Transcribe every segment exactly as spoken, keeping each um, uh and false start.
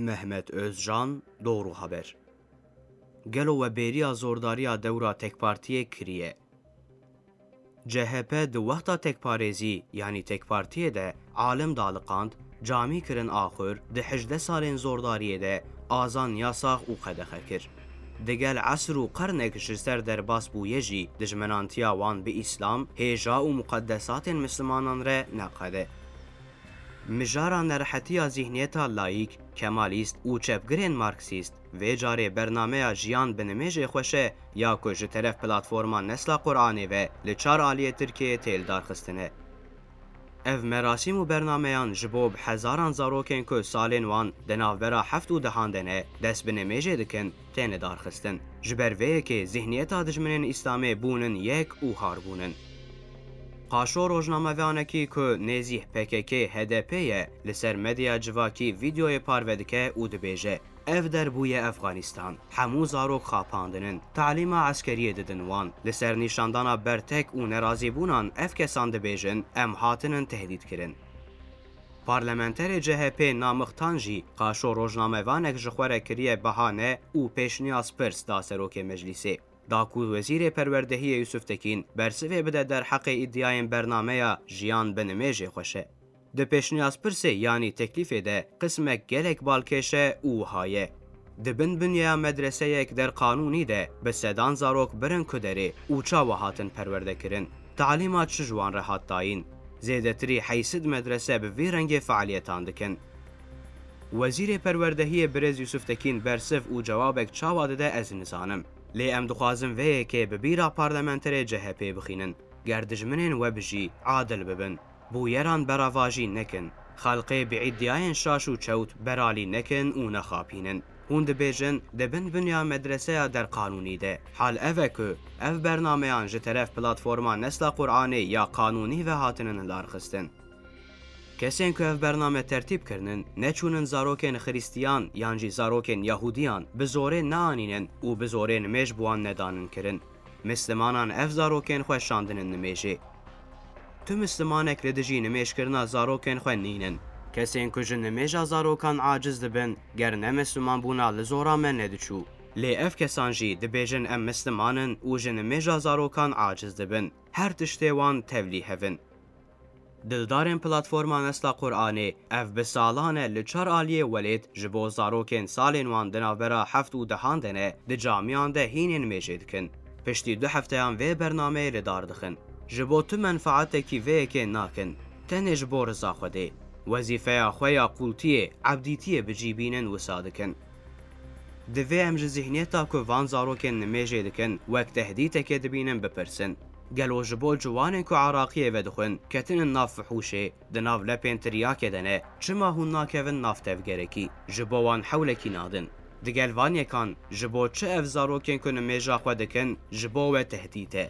Mehmet Özcan, Doğru Haber. Gelo we bêriya zordariya dewra tekpartiyê kiriye? C H P di wexta tekparêzî, yanî tekpartiyê de alim daliqand, camî kirin axur, di hejdeh salên zordariyê de azan yasax û qedexe kir. Digel esr û qernek ji ser derbas bûye jî, dijmenantiya wan bi Îslam, hêja û muqedesatên Mislimanan re neqede. Mijara nerehetiya zîhniyeta layîk, kemalîst û çepgirên marksîst, vê carê bernameya Jiyan bi nimêjê xweş e ya ku ji teref platforma Nesla Quranê ve li çar aliyê Tirkiyeyê tê lidarxistine. Ev merasîm û bernameyan ji bo bi hezaran zarokên ku salên wan di navbera heft û dehan de ne, dest bi nimêjê dikin, tên lidarxistin. Ji ber vê yekê zîhniyeta dijminên Îslamê bûnin yek û har bûnin. Qaşo rojnamevanekî ku nêzîh P K K H D P ye, li ser medya civakî vîdeoyê parve dike û dibêje, Ev der bûye Efxanîstan. Hemû zarok xapandin in. Talîma eskeriyê didin wan. Li ser nîşandana bertek û nerazîbûnan ev kesan dibêjin, Em hatinin tehdît kirin. Parlamenterê C H P Namix Tan jî qaşo rojnamevanek ji xwe re kiriye bahane û pêşniyaz pirs da serokê meclîsê. Da ku Wezîrê Perwerdehiyê Yusuf Tekîn bersivê bide derheqê îdiayên bernameya Jiyan bi nimêjê xweş e. Di pêşniyaz pirsê yanî teklîfê de qismek gelek balkêş e û wiha ye. Di bin binyeya medreseyek der qanûnî de bi sedan zarok birin ku derê û çawa hatin perwerde kirin? Talîma çi ji wan re hat dayîn? Zêdetirî heyşt sed medrese bi vî rengê fealiyetan dikin. Wezîrê Perwerdehiyê Birêz Yusuf Tekîn bersiv û cewabek çawa dide ez nizanim. Lê em dixwazin vê yekê bi bîra parlamenterê C H P bixînin. Ger dijminên we bijî, adil bibin. Bûyeran beravajî nekin. Xelqê bi îdiayên şaş û çewt beralî nekin û nexapînin. Hûn dibêjin, di bin binya medreseya derqanûnî de. Hal ev e ku ev bernameyan ji teref platforma Nesla Quranê ya qanûnî ve hatinin lidarxistin. Kesên ku ev bername tertîb kirinin, neçûnin zarokên Xiristiyan yan jî zarokên Yahûdiyan bi zorê neanînin û bi zorê nimêj bi wan nedanin kirin. Mislimanan ev zarokên xwe şandinin nimêjê. Tu mislimanek li dijî nimêjkirina zarokên xwe nînin. Kesên ku ji nimêja zarokan aciz dibin, ger ne misliman bûna li zora me nediçû. Lê ev kesan jî dibêjin em misliman in û ji nimêja zarokan aciz dibin. Her tiştê wan tevlî hev in. Dildarên platforma Nesla Quranê, ev bi salan e li çar aliyê welêt ji bo zarokên salên wan di navbera heft û dehan de ne, di camiyan de hînên nimêjê dikin. Piştî du hefteyan vê bernameyê li dar dixin. Ji bo tu menfaatekî vê yekê nakin. Tenê ji bo riza Xwedê. Wezîfeya xwe ya qûltiyê, ebdîtiyê bi cî bînin wisa dikin. Divê em ji zîhniyeta ku van zarokên nimêjê dikin, wek tehdîtekê dibînin, bipirsin. Gelo ji bo ciwanên ku Iraqiyê vedixwin, ketinin nav fihûşê, di nav lepên tiryakê de ne, çima hûn nakevin nav tevgerekî, ji bo wan hewlekî nadin? Digel van yekan, ji bo çi ev zarokên ku nimêja xwe dikin, ji bo we tehdît e?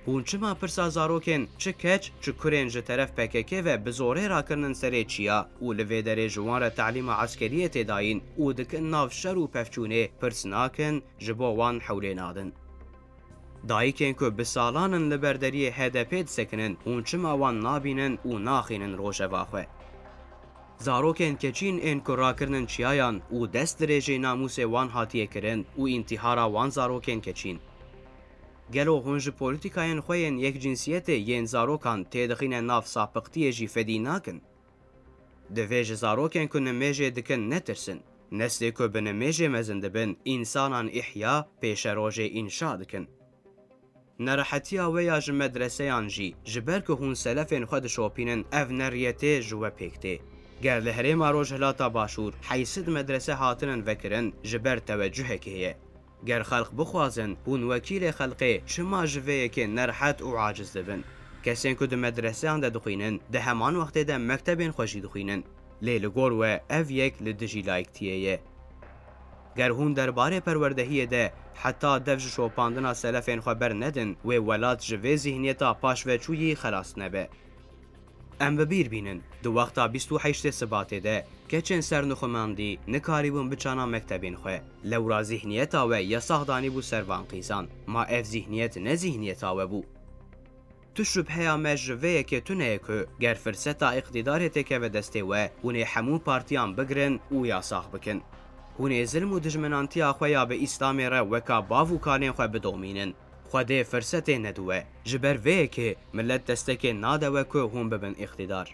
Hûn çima pirsa zarokên çi keç, çi kurên ji teref P K K ve bi zorê rakirinin serê çiya û li vê derê ji wan re talîma eskeriyê tê dayîn û dikin nav şer û pevçûnê, pirs nakin, ji bo wan hewlê nadin? Dayikên ku bi salan in li ber deriyê H D P disekinin, hûn çima wan nabînin û naxînin rojeva xwe? Zarokên keçîn ên ku rakirinin çiyayan û dest dirêjê namûsê wan hatiye kirin û întîhara wan zarokên keçîn. Gelo hûn ji polîtîkayên xwe yên yekcinsiyetê yên zarokan têdixîne nav sapiqtiyê jî fedî nakin? Divê ji zarokên ku nimêjê dikin netirsin. Neslê ku bi nimêjê mezin dibin, însanan îhya, pêşerojê înşa dikin. Nerehetiya we ya ji medreseyan jî, ji ber ku hûn selefên xwe dişopînin, ev neriyetê ji we pêk tê. Ger li herêma Rojhilata Başûr heyşt sed medrese hatinin vekirin, ji ber tewecuhekê ye. Ger xelq bixwazin, hûn wekîlê xelqê, çima ji vê yekê nerehet û aciz dibin? Kesên ku di medreseyan de dixwînin, di heman wextê de mektebên xwe jî dixwînin. Lê li gor we ev yek li dijî layiktiyê ye. Ger hûn derbarê perwerdehiyê de heta dev ji şopandina selefên xwe bernedin, wê welat ji vê zîhniyeta paşveçûyî xelas nebe. Em bi bîr bînin, di wexta bîst û heştê Sibatê de keçên sernixumandî nikarîbûn biçana mektebên xwe. Lewra zîhniyeta we yasax danîbû ser van qîzan. Ma ev zîhniyet ne zîhniyeta we bû? Tu şubheya me ji vê yekê tune ye ku ger firseta îqtîdarê têkeve destê we, hûn ê hemû partiyan bigirin û yasax bikin. Hûn ê zilm û dijminantiya xwe ya bi Îslamê re weka bav û kanên xwe bidomînin. Xwedê firsetê nediwe. Ji ber vê yekê milet destekê nade we ku hûn bibin îqtîdar.